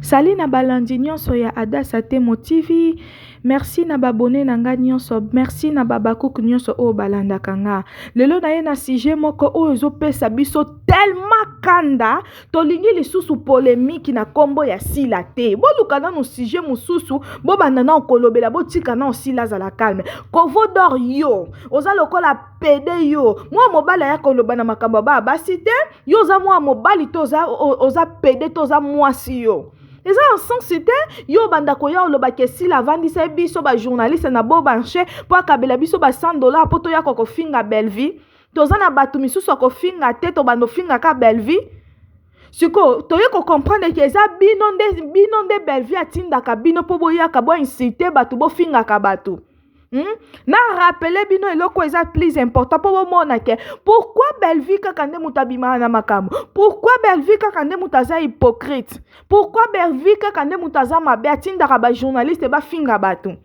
Salut na balandi nionso ya Hadassa Temo TV, merci na ba abonnes na nga nionso, merci na ba bakuk nionso oyo balandaka nga. Lelo naye na sujet moko oyo ezopesa biso tellement kanda, tolingi lisusu polemique na kombo ya Sila te. Boluka nanu sujet mosusu, bobanda nao kolobela, botika nao Sila azala calme. Kovo d'or yo, oza lokola pede yo, mwa mobali aya koloba na makambo ya bana basi te. Yo oza mwa mobali to oza, oza pede to oza mwasi yo eza na sens te. Yo obanda koya oloba ke Sila avandisa ye biso ba journaliste na bo banche mpo akabela biso ba 100 $ mpo toyaka kofinga Bellevue. Toza na bato misusu ya kofinga te, tobanda ofingaka Bellevue. Sikoyo toye kocomprendre ke eza bino nde, bino nde Bellevue atindaka bino mpo boyaka bo insulte bato, bofingaka bato. Na rappeler bino eloko eza plus important po bomona ke pourquoi Bellevue kaka nde moto abimaka na makambo, pourquoi Bellevue kaka nde moto aza hypocrite, pourquoi Bellevue kaka nde moto aza mabe, atindaka ba journaliste bafinga bato.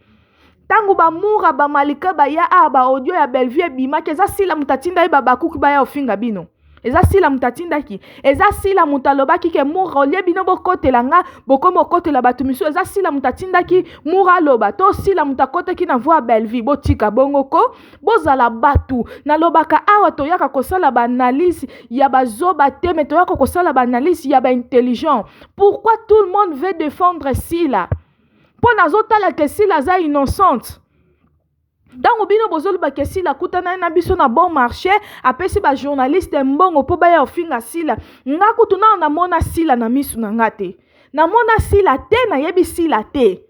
Ntango bamura bamalika baya awa ba audio ya Bellevue ebimaki, eza Sila moto atinda ye babakuki baya ofinga bino. Eza Sila moto atindaki, eza Sila moto alobaki ke Mura olie bino bokotela nga, bokomi okotela bato misusu. Eza Sila moto atindaki Mura aloba, to Sila moto akotaki na voix ya Bellevue. Botika bongo ko, bozala bato. Nalobaka awa toyaka kosala ba analyse ya bazoba te, mais toyaka kosala ba analyse ya ba intelligent. Pourquoi tout le monde veut défendre Sila? Mpo nazotala ke Sila aza innocente. Ntango bino bozoloba ke Sila akutanaki na biso na bon marché, apesi ba journaliste mbongo mpo baya kofinga Sila, nga kutu nao namona Sila na misu na nga te, namona Sila te, nayebi Sila te,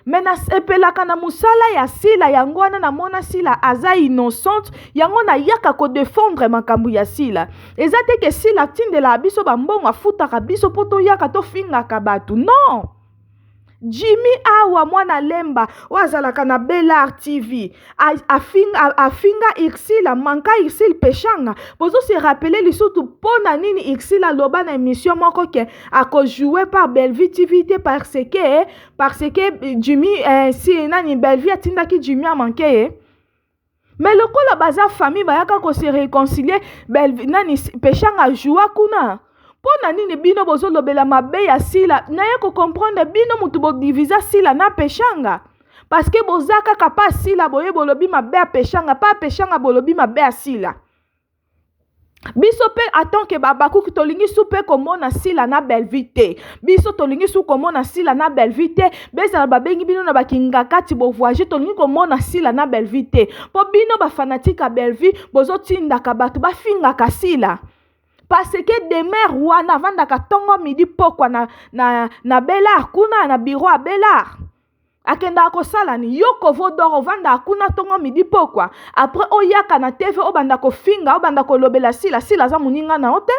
me nasepelaka na mosala ya Sila. Yango wana namona Sila aza innocente, yango nayaka kodefendre makambo ya Sila. Eza te ke Sila atindelaka biso bambongo, afutaka biso mpo toyaka tofingaka bato, non. Jimmy awa mwana lemba oyo azalaka na Belar TV afinga, afinga Ursule, manka Ursule Peshanga. Bozo se rappeler lisusu mpo na nini Ursule aloba na émission moko ke akojoue par Bellevue TV te, parce que Jimmy si nani Bellevue atindaki Jimmy amanke ye. Mais lokola baza famille bayaka ko se réconcilier, Bellevue nani Peshanga joua kuna. Mpo na nini bino bozolobela mabe ya Sila? Naye kocomprendre bino mutu bodivisa Sila na Peshanga, parce que boza kaka pa Sila boye bolobi mabe ya Peshanga, pa Peshanga bolobi mabe ya Sila. Biso mpe en tant que babakuki tolingi su mpe komona Sila na Bellevue te. Biso tolingi su komona Sila na Bellevue te. Bezala babengi bino na bakingakati bovoyage, tolingi komona Sila na Bellevue te, mpo bino bafanatike ya Bellevue bozotindaka bato bafingaka Sila, parce que Demer wana avandaka ntongo midi pokwa na Belar kuna na bureau ya Belar, akendaka kosala ni yo Kovo d'or ovandaka kuna ntongo midi pokwa, après oyaka na TV obanda kofinga, obanda kolobela Sila. Sila aza moninga na yo te.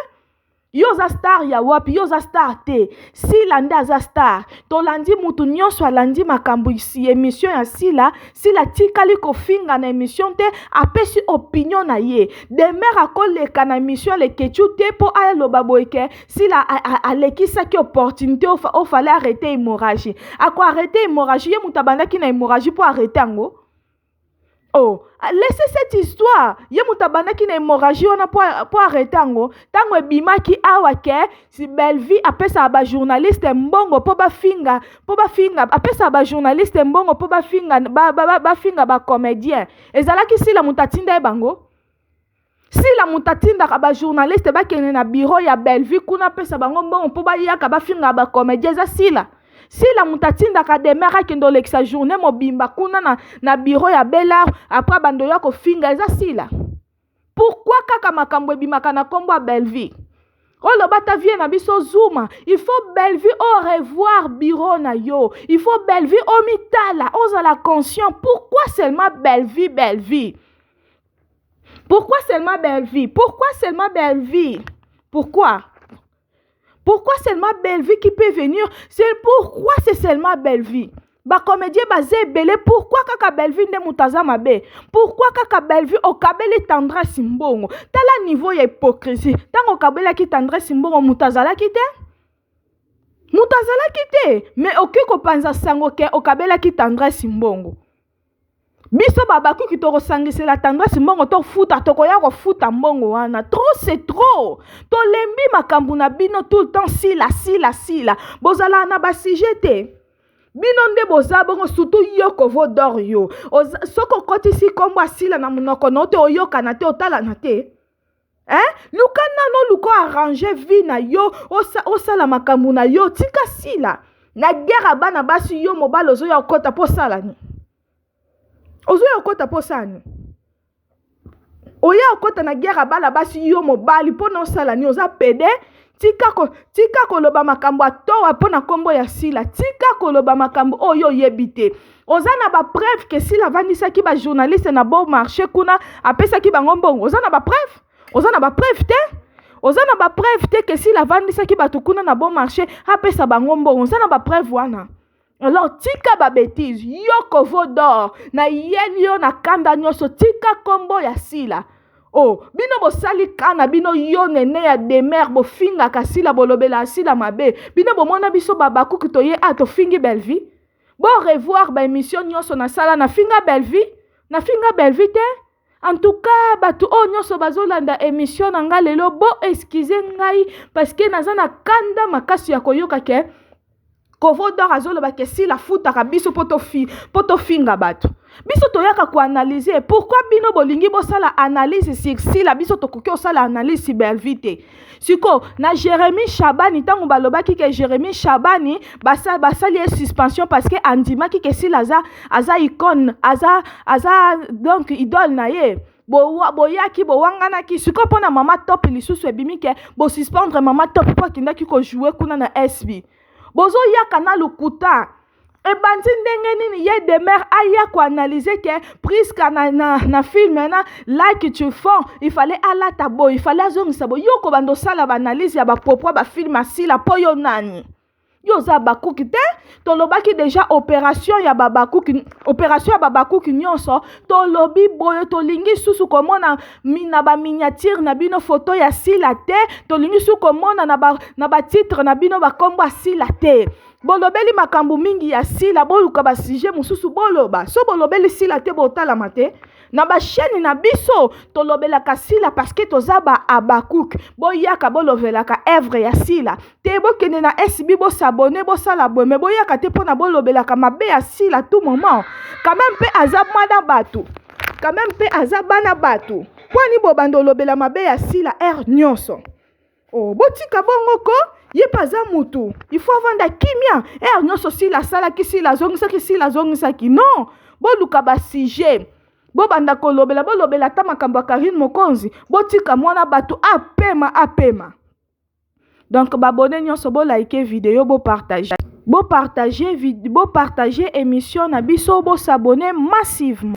Yo oza star ya wapi? Yo oza star te, Sila nde aza star. Tolandi mutu nyonso alandi makambo émission ya Sila. Sila tikali kofinga na émission te, apesi opinion na ye. Demer akoleka na émission Leketchu te mpo aloba boye ke Sila alekisaki opportunité, ofale arrêter hémorragie. Ako arrêter hémorragie? Ye moto abandaki na hémorragie mpo arrêter yango? Oh, laissez cette histoire. Ye moto abandaki na hémorragie wana mpo arrêter yango? Ntango ebimaki awa ke si Bellevue apesaka bajournaliste mbongo mpo bafinga, mpo bafinga, apesaka bajournaliste mbongo mpo bafinga, bafinga bacomédien, ezalaki Sila moto atinda ye bango? Sila moto atindaka bajournaliste bakende na bureau ya Bellevue kuna, apesa bango mbongo mpo bayaka bafingaka bacomédien? Eza Sila? Sila moto atindaka Demer akende olekisa journée mobimba kuna na bureau ya Belar, après bando ya kofinga? Eza Sila? Pourquoi kaka makambo ebimaka na nkombo ya Bellevue? Oloba ta vie na biso Zuma. Il faut Bellevue au revoir bureau na yo. Il faut Bellevue omitala, ozala conscient. Pourquoi seulement Bellevue, Bellevue? Pourquoi seulement Bellevue? Pourquoi seulement Bellevue? Pourquoi? Pourquoi seulement Bellevue qui peut venir? C'est pourquoi c'est seulement Bellevue? Bacomédien baza ebele, pourquoi kaka Bellevue nde moto aza mabe? Pourquoi kaka Bellevue? Okabeli Tendresse mbongo, tala niveau ya hypocrisie. Ntango okabelaki Tendresse mbongo, moto azalaki te, moto azalaki te, mais okoki kopanza sango ke okabelaki Tendresse mbongo. Biso babakuki tokosangisela Tendresse mbongo, tofuta, tokoya kofuta mbongo wana. Trop, c'est trop. Tolembi makambo na bino tout le temps Sila, Sila, Sila. Bozala na basujet te. Bino nde boza bongo, surtout yo Kovo d'Or. Yo soki okotisi nkombo asila na monoko na yo te, oyokana te, otalana te, hein? Luka nano, luka arrange vie na yo, osala makambo na yo. Tika Sila na guerre ya bana basi. Yo mobali ozoya okɔta mpo osala nini? Ozoya okɔta mpo osala nini? Oya okɔta na guerre ya bana basi, yo mobali, mpo na osala nini? Oza pédé. Tika koloba makambo atowa mpo na nkombo ya Sila. Tika koloba makambo oyo oyebi te. Oza na bapreuve ke Sila avandisaki bajournaliste na Bon Marché kuna, apesaki bango mbongo? Oza na bapreuve? Oza na bapreuve te. Oza na bapreuve te ke Sila avandisaki bato kuna na Bon Marché, apesa bango mbongo. Oza na bapreuve wana? Alors tika babêtises. Yo Kovo d'Or, nayeli yo na kanda nyonso, tika nkombo ya Sila. Oh, bino bosali ka na bino. Yo nene ya demer, bofingaka Sila, bolobela Sila mabe. Bino bomona biso babakuki toye a tofingi Bellevie? Bo revoir baémission nyonso nasala. Nafinga Bellevie? Nafinga Bellevie te. En tout cas, bato oyo nyonso bazolanda émission na nga lelo, bo excuse ngai parce que naza na kanda makasi ya koyoka ke Kovo d'Or azoloba ke Sila afutaka biso mpo tofinga bato. Biso toyaka koanalyse. Pourquoi bino bolingi bosala analyse sur Sila, biso tokoki kosala analyse sur Bellevie te? Siko na Jérémi Shabani, ntango balobaki ke Jérémi Shabani basali ye suspension parce que andimaki ke Sila aza icône, aza donc idole na ye, boyaki bowanganaki. Sikoyo mpo na Mama Top lisusu, ebimi ke bosuspendre Mama Top mpo akendaki kojouer kuna na SB. Bozoyaka na lokuta. Ebandi ndenge nini ye Demer aya koanalyse ke Priska na film na like tu fond, il fallait alata boye, il fallait azongisa boye? Yo kobanda osala baanalyse ya bapropos bafilm asila mpo yo nani? Yo oza bakuki te. Tolobaki déjà opération ya babakuki, opération ya babakuki nyonso tolobi boye. Tolingi susu komona na baminiature na bino foto ya Sila te. Tolingi susu komona na batitre na bino bakombo ya Sila te. Bolobeli makambo mingi ya Sila, boluka basujet mosusu boloba. So bolobeli Sila te, botalama te na bachaîne na biso. Tolobelaka Sila parce que toza ba Abakuk. Boyaka bolobelaka œuvre ya Sila te. Bokende na SB, bosabone, bosala boye, me boyaka te mpona bolobelaka mabe ya Sila tout moment. Quand même mpe aza mwana bato, quand même mpe aza bana bato. Mpwani bobanda olobela mabe ya Sila heure nyonso? Oh, botika bongo ko. Ye mpe aza mutu, il faut avanda kimia. Heure nyonso Sila asalaki, Sila azongisaki, Sila azongisaki. Non, boluka basujet, bobanda kolobela, bolobela ata makambo ya Karine Mokonzi. Botika mwana bato apema, apema. Donc baabonnés nyonso, bolike video, bopartage, bopartage, bopartage émission na biso, bosabone massivement.